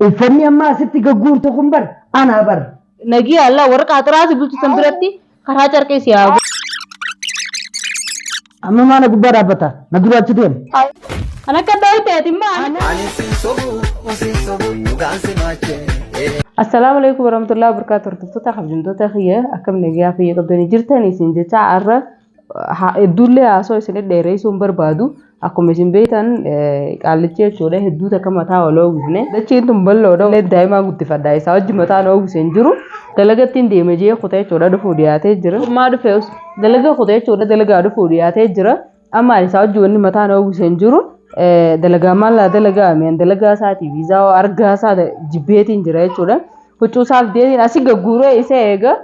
Uffanni amma asitti gagguurtu kun bar ana bar. Nagii Allah warra qaaxiraa si bulchisan biratti karaa carqee si haa Amma maana gubbaa dhaabbata. Na dura achi deemu. Kan akka dooyte ati maal? Ani sin sobu, sin sobu, dhugaan si maachee. Assalaamu alaikum warahmatullahi wabarakatuh. Hordoftoota kabajamtoota kiyya akkam nagaa fayya qabdanii jirtan isin jecha har'a hedduullee haasoo isin dheereessuu hin barbaadu. Akkuma isin beektan qaallichi jechuudha hedduu takka mataa wal oogifne. Dachiin tun bal'oodha. Illee daa'imaa guddifadha. Isaa wajji mataan oogise hin jiru. Dalagattiin deema jee kuta jechuudha dhufuu dhiyaatee jira. Maa dhufe dalaga kuta jechuudha dalagaa dhufuu dhiyaatee jira. Amma isaa wajji wanni mataan oogise hin jiru. Dalagaa maallaa dalagaa mi'an dalagaa isaatii viizaa argaa isaa jibbeetiin jira jechuudha. Huccuu isaaf deetiin asii gagguuree isa eega.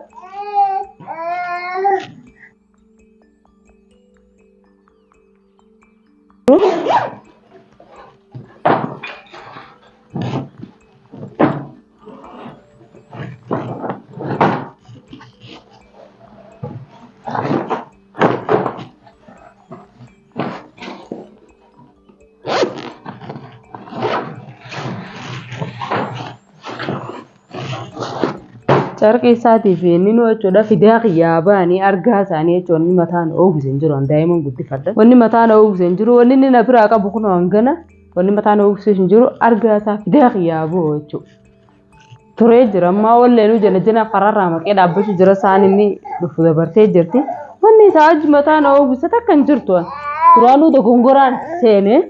Carqii isaatii fi inni nu jechuudha fidaa kiyyaa ba'anii argaa isaanii jechuudha wanni mataan oogise hin jiru an daa'iman guddifadha. Wanni mataan oogise hin jiru wanni inni na biraa qabu kun hangana wanni mataan oogise hin jiru argaa isaa fidaa kiyyaa ba'u jechuudha. Turee jira ammaa walleenuu jala jala karaarraa maqee dhaabbachuu jira isaan inni dhufu dabartee jirti. Wanni isaa wajji mataan oogise takka hin jirtu. Duraanuu dogongoraan seenee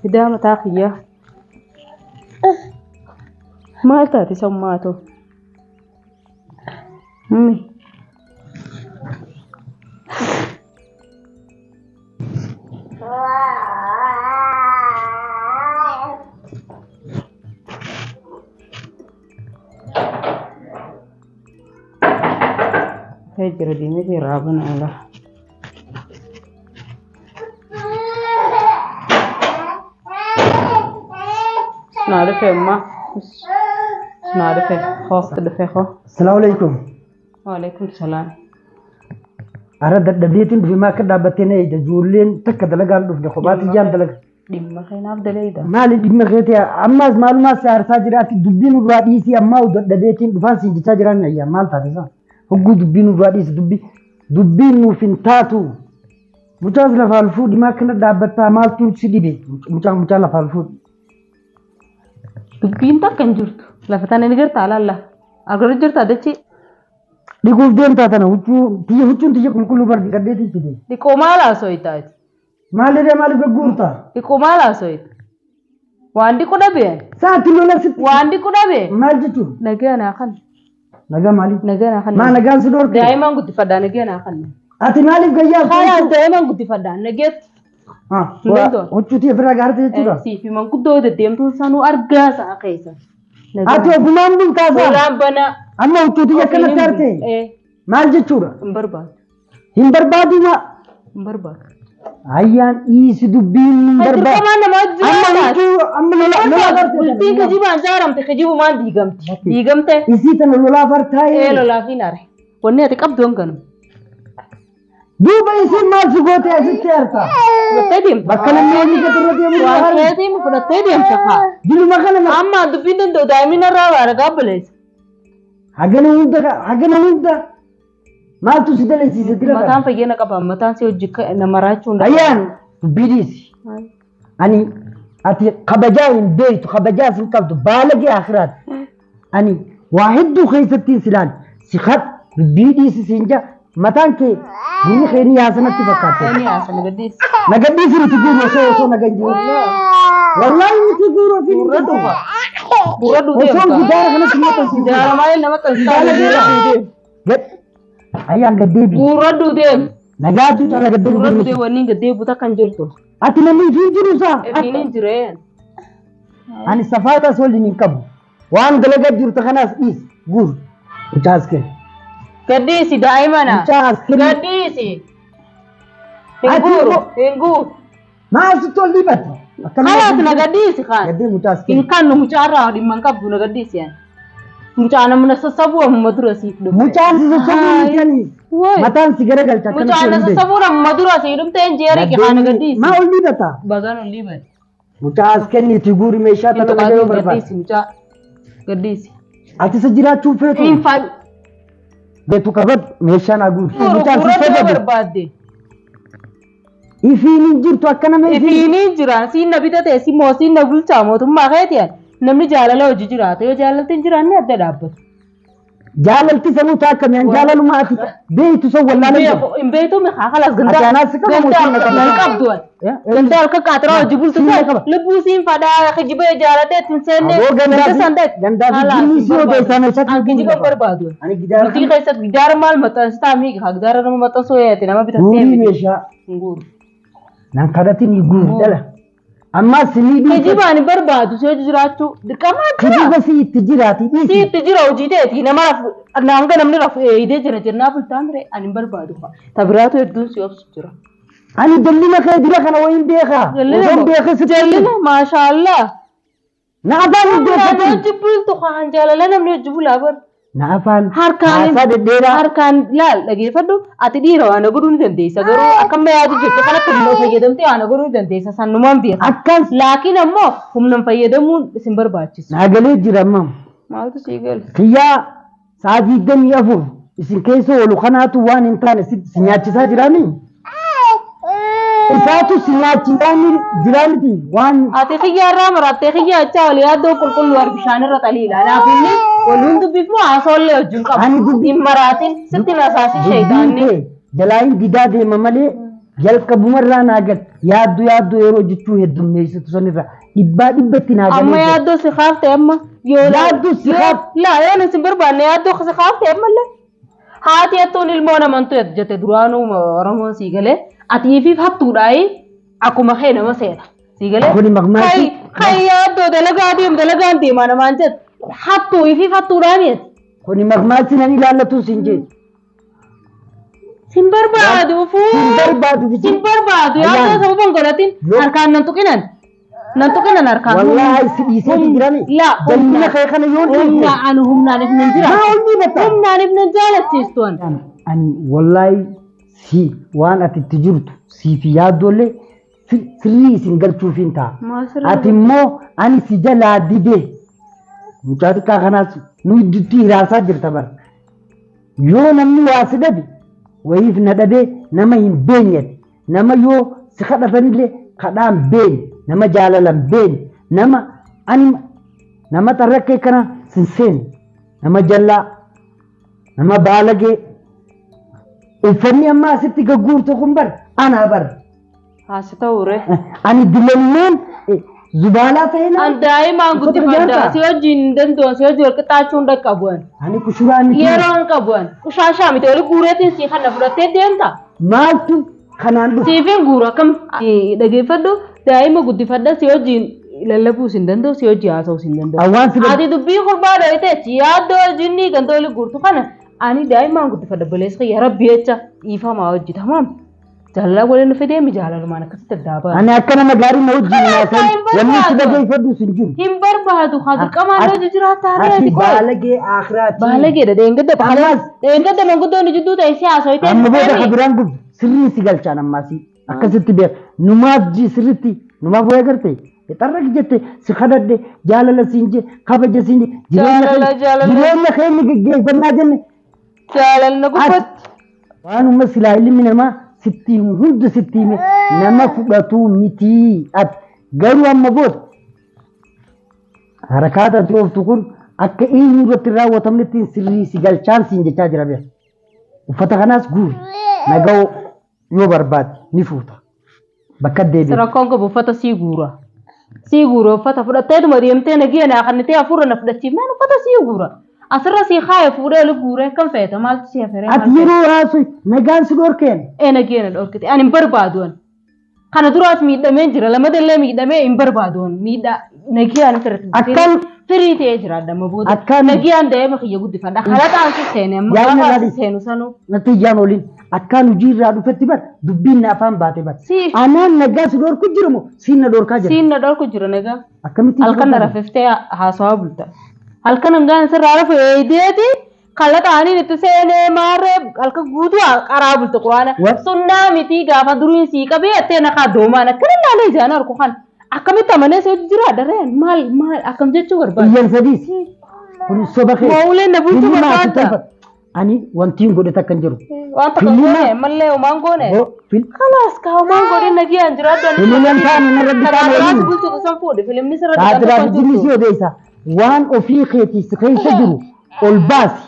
fidaa mataa kiyyaa. Maal taate sammaa too? Mmi. Ta'e jira deemee irraa bana oola. Naa dhufe ammaa. Naa dhufe. Hoo dhufe hoo. Asalaamu alaikum. Waalaikum salaam. Ara dadhabdeetiin dhufe maa akka dhaabbattee na eegda ijoolleen takka dalagaan dhufne kophaatti ijaan dalaga. Dhimma keenaaf daleeyda. Maali dhimma keetii ammaas maalumaas si aarsaa jira ati dubbii nurraa dhiisii ammaa dadhabeetiin dhufaan siin jechaa jiraan ayyaa maal taate isaa hogguu dubbii nurraa dhiisi dubbii dubbiin nuuf hin taatu. Mucaas lafaan fuudhi maa akkana dhaabbattaa maaltu si dhibe mucaa mucaa lafaan fuudhi. Dubbiin takka hin jirtu. Lafa tana ni gartaa laalla. Agarra jirtaa dachee. Dhiquuf deemtaa tana huccuu tiyya huccuun tiyya qulqulluu bar dhiqadheetii fide. Dhiqoo maal haasooytaati? Maalirree maaliif gagguurta? Dhiqoo maal haasooyta? Waan dhiqu dhabee? Sa'aatti lola sitti. Waan dhiqu dhabee? Maal jechuun? Nagaa naa kan. Nagaa maali? Nagaa naa kan. Maa nagaan si dhorke? Daa'imaan guddifadhaa nagaa naa kan. Ati maaliif gayyaa Kanaaf daa'imaan guddifadhaa nageetti. Hin danda'u. Huccuutii ofirraa gaarte jechuudha. Siif manguddoo deddeemtuun sanuu argaa isaa keessa. Ati ofumaan bultaa isaa. Lolaan banaa. Amma huccuutii akkanatti harte. Maal jechuudha? Hin barbaadu. Hin barbaadu maa? Hin barbaadu. Ayyaan dhiisi dubbiin hin barbaadu. Dirqamaan nama Amma jiraata. huccuu amma lola lola garte. Bultiin kijibaan jaaramte kijibumaan diigamti. Diigamte. Isii tana lolaaf hartaa'ee. Ee lolaaf hin are. Wanni ati qabdu hanganu. Duuba isiin maal si goote asitti harta? Fudhattee deemta. Bakka namni hojii irra deemu Waan harta. keetiin fudhattee deemta kaa. Diluma kana ma- Amma dubbiin danda'u daa'imni irraa baara gaabboleessa. hagana hunda hagana hunda maaltu si dalasiise dila kana? Mataan fayyina qaba mataan si hojii nama raachuu hin Ayyaan dubbii dhiisi. Ani ati kabajaa hin beektu kabajaas hin qabdu baalagee akiraati. Ani waa hedduu keessattiin si laal si kadhu dubbii dhiisi siin jaa mataan kee gurri kee ni yaasanatti fakkaate. Ni haasana gaddiis. Na gadhiisi nuti guuru osoo osoo na ganjiru. Wallaahi nuti guuru ofii hin Gurra danda'u. dhufa. Gurra Osoo dhufa. gidaara kanatti maxxansiisu. Gidaara malee nama Baalageedha. xansaa. Gad ayyaan gad deebi. Gurra deem. Nagaatu cala gad deebi. Gurra deem wanni gad deebu takka hin jirtu. Ati namni hin jiru isaa. Efiin hin jireen. Ani safaataas waliin hin qabu. Waan dalagaa jirtu kanaas dhiis guur. Mucaas kenni. Gadhiisi daa'imana. Mucaas kenni. Gadhiisi. Hin Ati guuru. immoo- Hin guuru. Maal sitti ol dhiibatti? Kalaas na gadhiisi kaan. Gaddee mucaas kenni. Hin kannu mucaarraa dhimma hin qabdu na gadhiisi ani. Mucaa namna sassabu amma dura siif dhufte. Mucaan si sossobuu miti ani. Woi. Mataan si garagalcha akkana Mucaan na si ol sassabuun amma dura siif dhufte hin jeeri kaan na gadhiisi. Maa ol dhiibata? Bagaan ol dhiibate. Mucaa as kenniiti guuri meeshaa Hin tana dhagayuu tuqaatiin barbaada. gadhiisi mucaa. Gadhiisi. Ati isa jiraachuu feetu. Hin fadhu. Beetu qabad meeshaan haguugi. Mucaan si Gurgurachuu sodaatu. barbaadde. Ifiin hin jirtu akka nama ifiin. Ifiinii jira siin na bitate si moo siin na bulchaa mootummaa keeti ani. Namni jaalala hojii jiraata yoo jaalalti hin jiraanne adda dhaabbatu. Jaalalti sanuu taakka mi'aan jaalaluma ati beektu san wallaalan jiru. Hin beektu mi haa kalaas Ati gandaa anaas qaba moo gandaa siin na qaba? nan qabdu ani. Eh, Gandaa halkan qaatiraa hojii bultu Siin na san qaba. lubbuu siin fadhaa kijibee jaalatee ittiin seenne Aboo gandaa ganda fi san ta'e. gandaa fi Kalaas jinni hin si barbaadu. odeessaa meeshaa An kijiba hin barbaadu. Ani gidaara Bultii keessatti gidaara maal maxxansitaa miiqa haa gidaara nama maxxansuu yaate nama bitattee guurii miti. meeshaa Hin guuru. nan kadhatin guuri dhala. Ammas ni dhiisa. Kijiba ani barbaadu si hojii jiraachuu dirqamaa jira. Kijiba si itti jiraati Si dhiisi. itti jira hojii ta'eeti nama rafu hanga namni rafu eeyidee jira jennaa bultaan ture ani hin barbaadu. Ta biraatu hedduun si obsu jira. Ani dallina kee dura kana wayin beekaa. Jallina Osoon moo? beekee sitti Jallina maashaallah. Na afaan hin Namni beekatin. hojii bultu kaan jaalala namni hojii bulaa bar. Na afaan Harkaan haasaa dhedheeraa. harkaan laal dhageeffadhu ati dhiira waan godhuu ni dandeessa garuu akkama yaadu jirtu kanatti humna fayyadamtee waan godhuu ni dandeessa sannumaan beeka. Akkas Laakiin ammoo humnaan fayyadamuun isin barbaachisu. naa galee jira amma. Maaltu sii gala? Kiyyaa sa'a 24 isin keessa oolu kanaatu waan hin taane si si nyaachisaa jiraami. Isaatu si nyaachisaa jiraa miti waan Ati xiyyaarraa marattee xiyyaa achaa olii yaaddoo qulqulluu har bishaan irra xaliila. Naaf inni waliin dubbifnu haasoollee wajjin qabu. Ani dubbi- Hin maraatin sitti nasaasi dubbiin sheeytaanni. kee jalaayin didaa deema malee jalqabumarraa naa gal yaaddu yaaddu yeroo jechuu heddummeessitu sanirra dhibbaa dhibbatti naa Amma galee jira. yaaddoo si kaafte amma. Yoo Yaaddoo si kaaf- Laa yoo isin barbaanne yaaddoo si kaafte ammallee. Haati hattuun ilmoo namantu jette duraanuu Oromoon sii galee ati ifiif hattuudhaayi akkuma kee nama seeta. Sii galee. Kuni maqmaasi. Kai yaaddoo dalagaa deem dalagaan deemaa namaan jette hattuu ifiif hattuudhaan jette. Kuni maqmaasi nan ilaallatu siin jee. Sin barbaadu Sin fuu. barbaadu Sin barbaadu yaaddoo Ayyaana. sababa hin godhatin Yoo- harkaan nan tuqinan. Nan tuqinan harkaan. Wallaahi si dhiiseeti jirani. Laa Jal'ina kee kana yoo humna dhiifne. ani humnaan if nan jira. Maa ol dhiibata? Humnaan if nan jaalachiistu ani. Ani wallaahi si waan ati itti jirtu siif yaaddoollee sirrii isin galchuuf hin ta'a. Ati immoo ani si jalaa didee mucaa xiqqaa kanaas nu iddootti hiraasaa jirta bara. Yoo namni waa si dhabe wayiif na dhabee nama hin beenyati. Nama yoo si kadhatanillee kadhaa hin beenye nama jaalala hin beenye nama ani nama xarrakkee kana sin seene nama jallaa nama baalagee uffanni amma asitti gagguurtu kun bar anaa bar. Haasi ta'uu ree. Ani dilannaan zubaalaa ta'e naa. An daa'imaan Uffata guddifadha. ijaarsaa? Si wajjin hin danda'u si wajjin wal qixxaachuu hin dhaqqabu ani. Ani kushuraa miti. Yeroo hin qabu ani. Qushaashaa miti wali guureetiin sii kana fudhattee deemta. Maaltu kanaan dhufe? Siifin guura akkam. Dhageeffadhu daa'ima guddifadha si wajjin lallabuus hin danda'u si wajjin haasa'uus hin danda'u. Awwaan si Ati dubbii kurbaa dhoyiteechi yaaddoo jinnii ganda wali guurtu kana ani daa'imaan guddifadha baleessa kiyya rabbi jecha dhiifamaa hojjetamaam. Jaalala waliin dhufe deemi jaalalumaan akkasitti addaa ba'a. Ani akka nama gaarii na wajjin Kanaaf haasawu hin wanni si barbaadu. dhageeffadhu sin jiru. Hin barbaadu haa dirqamaan hojii jiraataa Ati reeti qoy. baalagee akiraati. Baalageedha dheengadda Ammas dheengadda manguddoon jidduu ta'e si haasawite. amma booda ka biraan gubdu sirrii si galchaan ammaasii akkasitti beek numaaf ji sirritti numaaf wayi agarte xarraq jette si kadhadhe jaalala siin je kabaja siin je jireenya Jaalala, keenya jaalala. jireenya keenya geggeeffannaa jenne Jaalalna gubbatti. waanuma silaa ilmi namaa sitti himu hunda sitti hime nama fudhatuu mitii ati garuu amma booda harakaata ati ooftu kun akka eenyu irratti hin raawwatamnetti sirrii si galchaan siin jechaa jira beeka. Uffata kanaas guuri naga'oo yoo barbaade ni fuuta bakka deebi'e. Rakkoon qabu uffata sii guura. Sii guura uffata fudhatteetuma deemtee nagee naa kannitee hafuura na fudhachiifnaan uffata sii guura. Asirra sii kaaya fuudhee oli guuree akkam feeta maaltu si haferee maal Ati yeroo haasu nagaan si dhorkeen Ee nagee na dhorkite ani hin barbaadu ani. Kana duraas miidhamee jira lamadallee miidhamee hin barbaadu ani miidhaa nagee ani sirriitti Akkan- firii ta'ee jira amma booda. Akkan- Nagee an daa'ima kiyya guddifadha. Halataan si seene amma Yaadni gaafa laali. si seenu sanuu. natti iyyaan oliin akkaan hojii irraa dhufetti bar dubbiin na afaan baate bar. Si Anaan nagaa si dhorku jiru moo siin na dhorkaa jira? siin na dhorku jira nagaa. Akkamitti Halkan na rafiftee haasawaa bulta. Halkan hangaan sirraa rafu eeydeeti kalaqa aniin itti seenee maarree halkan guutuu qaraa bulta quraana. Wa- Sunnaa miti gaafa duriin sii qabee ettee naqaa doomaan akkana ilaalee ijaan arku kan. Akkamitti amanee si hojii jira dareen maal maal akkam jechuu barbaada. Iyyan sadiis. Kun soba kee. Moo uleen na bulchuu Filima ati barbaadda? tolfadhu. Ani wantiin godhe takka hin jiru. Waan takka Filima- goone mallee homaan goone. Hoo, fil- Kalaas kaa homaan godhe nagiyaan jiraadhu. Filima hin taane narra bitaa Karaa waliin. si bulchitu san fuudhe filimni sirra Taatiraaf dhiqatu jinni si odeessa. Waan ofii keetii si keessa jiru ol baasi.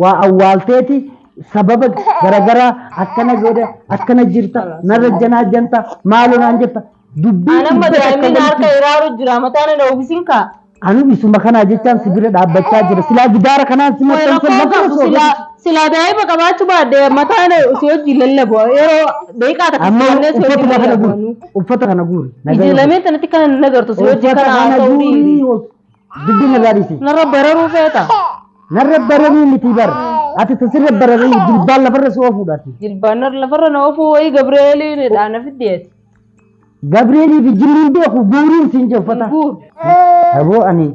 Waa awwaalteeti sababa garagaraa akkana godhe akkana jirta narra janaa janta maaloo naan jetta dubbii Anamma dhibba takka daa'imni harka walitti iraaru jira mataan na ofisin kaa. Anu isuma kanaa jechaan si bira dhaabbachaa jira. Silaa gidaara kanaan si maxxansan Rakkoo lafa qabu osoo silaa silaa daa'ima qabaachuu baadhe mataan si wajjin lallabu yeroo daqiiqaa takka Amma silaallee si wajjin uffatuma kana lallabu. guuri. Uffata kana guuri. Iji lameen tanatti kan nagartu si wajjin Uffata kana kana haasa'uu guuri. dhiisi. Dubbii narraa dhiisi. Narra bararuu feeta. Narra bararuu miti bar. Ati tasirra bararuu jilbaan lafarra si oofuudhaati. Jilbaan narra lafarra na oofuu wayii Gabreeliin dhaana fiddeeti. Gabreelii fi jinniin beeku guuriin siin jee uffata. Guur. Aboo ani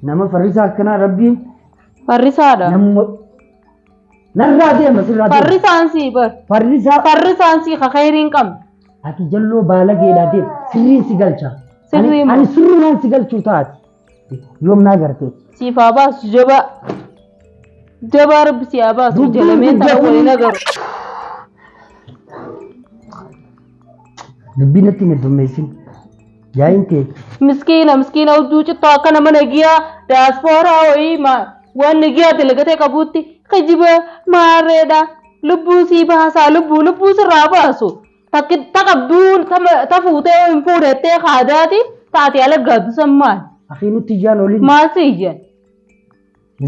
nama farrisaa akkanaa rabbiin Farrisaadha. namuma narraa deema sirraa deema. Farrisaan sii bar. Farrisaa Farrisaan sii ka khayrii hin qabne. ati jalloo baalageedhaa deema sirriin si galcha. Sirrii moo? Ani sirrumaan si galchuu taati. Yoom naa gartee. Siif haa baasu jabaa. Jabaa rabbi si haa baasu. Dubbiin Jalameen tana guddaa waliin agaru. Dubbii natti hin heddummeessin. Yaa'iin tee Miskiina miskiina hudduu cittoo akka nama nagiyaa daaspooraa wayii waan nagiyaa dalagatee qabuutti kijiba maarreedha. Lubbuu sii baasaa lubbuu lubbuu sirraa baasu. Takki ta qabduu ta fuutee hin fuudhettee kaadaati taate ala gaaddu san maal? Akii nutti iyyaan oliin. Maal si iyyan?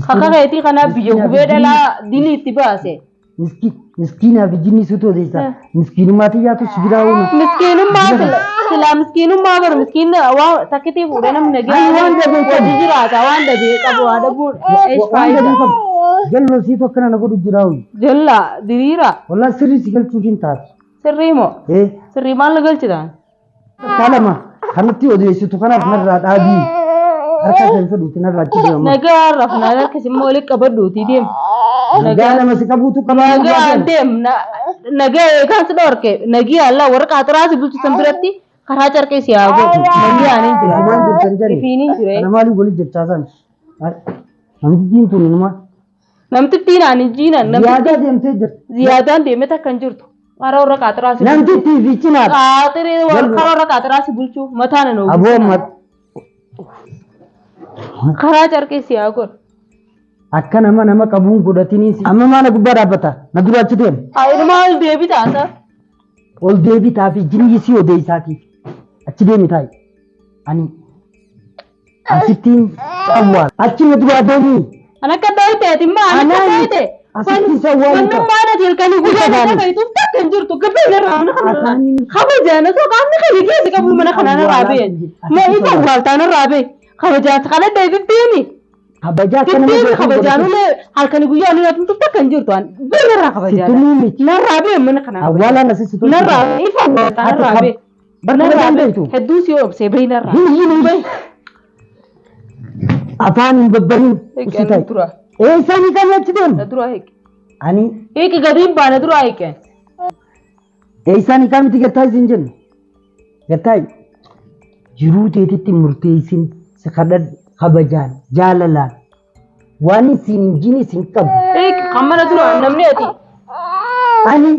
Kakka keetii kanaaf biyya gubee dhalaa dilii itti baase. Miskiinaa fi jinni situ odeessa. Miskiinummaa xiyyaatu si biraa uuma. Miskiinummaa silaa miskiinummaa bar miskiin waa takkitii fuudhee namni nagaa Ani waan dhabee qabu. wajji jiraata waan dhabee qabu waa dhabuun eesh Waan faayidaa. gadii qabu. Jalloo siitu akkana na godhu jira uuma. Jallaa diriira Walaa sirrii si galchuuf hin taatu. sirrii moo Eh, sirrii maal na galchitaan? Kalama kanatti odeessitu kanaaf narraa dhaabii. Harka kan fedhuuti narraa achi deema. Nagaa rafnaa harkas immoo walitti qabadhuutii deem. Nagaa nama si qabuutu qabaa. Nagaa deem nagaa eegaan si dhorke nagii allaa warra qaaxiraa si bulchu san biratti karaa carqee si haa godhu. Nagaa ani jira. Maal jettan jedhe. Ifiin hin jire. Kana maaliif walitti jechaa isaan? Namtittiin tun inuma Namtittiin ani jiinan namtittiin ziyaadaa deemtee jirti. ziyaadaan deeme takka hin jirtu. Karaa warra qaaxiraa si bulchu. Namtittii fi cinaadha. Qaaxiree karaa warra qaaxiraa si bulchu mataan na Aboo oolchu. Karaa carqee si haa godhu. Akka nama nama qabuun godhatiniis. Amma maana gubbaa dhaabbata. Na dura achi deema. Haa ol deebi taata. Ol deebitaa fi jinni si odeessaatiif. Achi deemi taa'i. Ani asittiin awwaala. Achi na duraa deemi. An akka dooyteeti maa an akka dooyte. Asitti isa awwaalu ta'a. Wannummaan ati halkanii guyyaa Isa kana fayyituuf takka hin jirtu. Gabbee narraa mana kana kabajaan osoo qaamni keenya keessa qabu mana kana narraa ba'e. Moo isa awwaaltaa narraa ba'e. Kabajaati kana deebifteeni. Kabajaa akka nama Fifteen beekuun kabajaan godhatin. ulee halkanii guyyaa ulee natti takka hin jirtu. Ba'e narraa kabajaan. Situmuu miti. Narraa ba'e mana kana. Awwaalaan asitti tolchu. Narraa ifa awwaaltaa narraa ba'e. Bar Narraa kabajaan ba'e. beektu. Hedduu si obsee ba'e narraa. Hin hin bahi. Afaan hin babbarin. Usi ta'i. Dura. Eessaan hiikamee achi deemu? Dura hiike. Ani Hiiki gadi hin baane dura hiike. eessaan hiikaa miti gattaayi siin jennu. Gattaayi. Jiruu teetitti murteessin si kadhadhu kabajaan jaalalaan waan isin hin jine isin qabu. Hiiki kan mana dura namni ati. Ani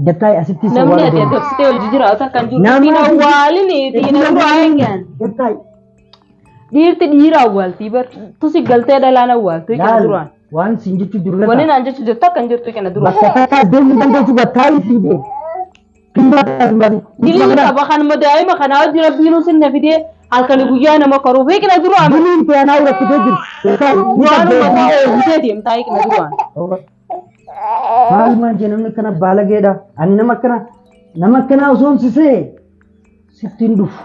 gattaayi asitti isa Namni waan ati deemu. adabsitee hojii jiraatu akkan jiru. Nama Ittiin ati- awwaalin ittiin dura hiikan. Gattaayi. Dhiirti dhiira awwaaltii bar tusi galtee dhalaan awwaaltu hiika Laal duraan. waan isin jechuu jiru Wanni gataa. naan jechuu jirtu akkan jirtu kana dura. Bakka takkaas deemuu dandeessu gattaayi siin deemu. Dilii qaba kanuma daa'ima kanaa hojii rabbiinuu sinna fidee halkanii guyyaa nama koruuf hiikna duraan. Diliin ta'e anaa rakkitee jirti. Waanuma isaa oolchitee deemtaa hiikna duraan. Maalumaan jee namni akkana baalageedha. Ani nama akkana nama akkanaa osoo hin sisee sitti hin dhufu.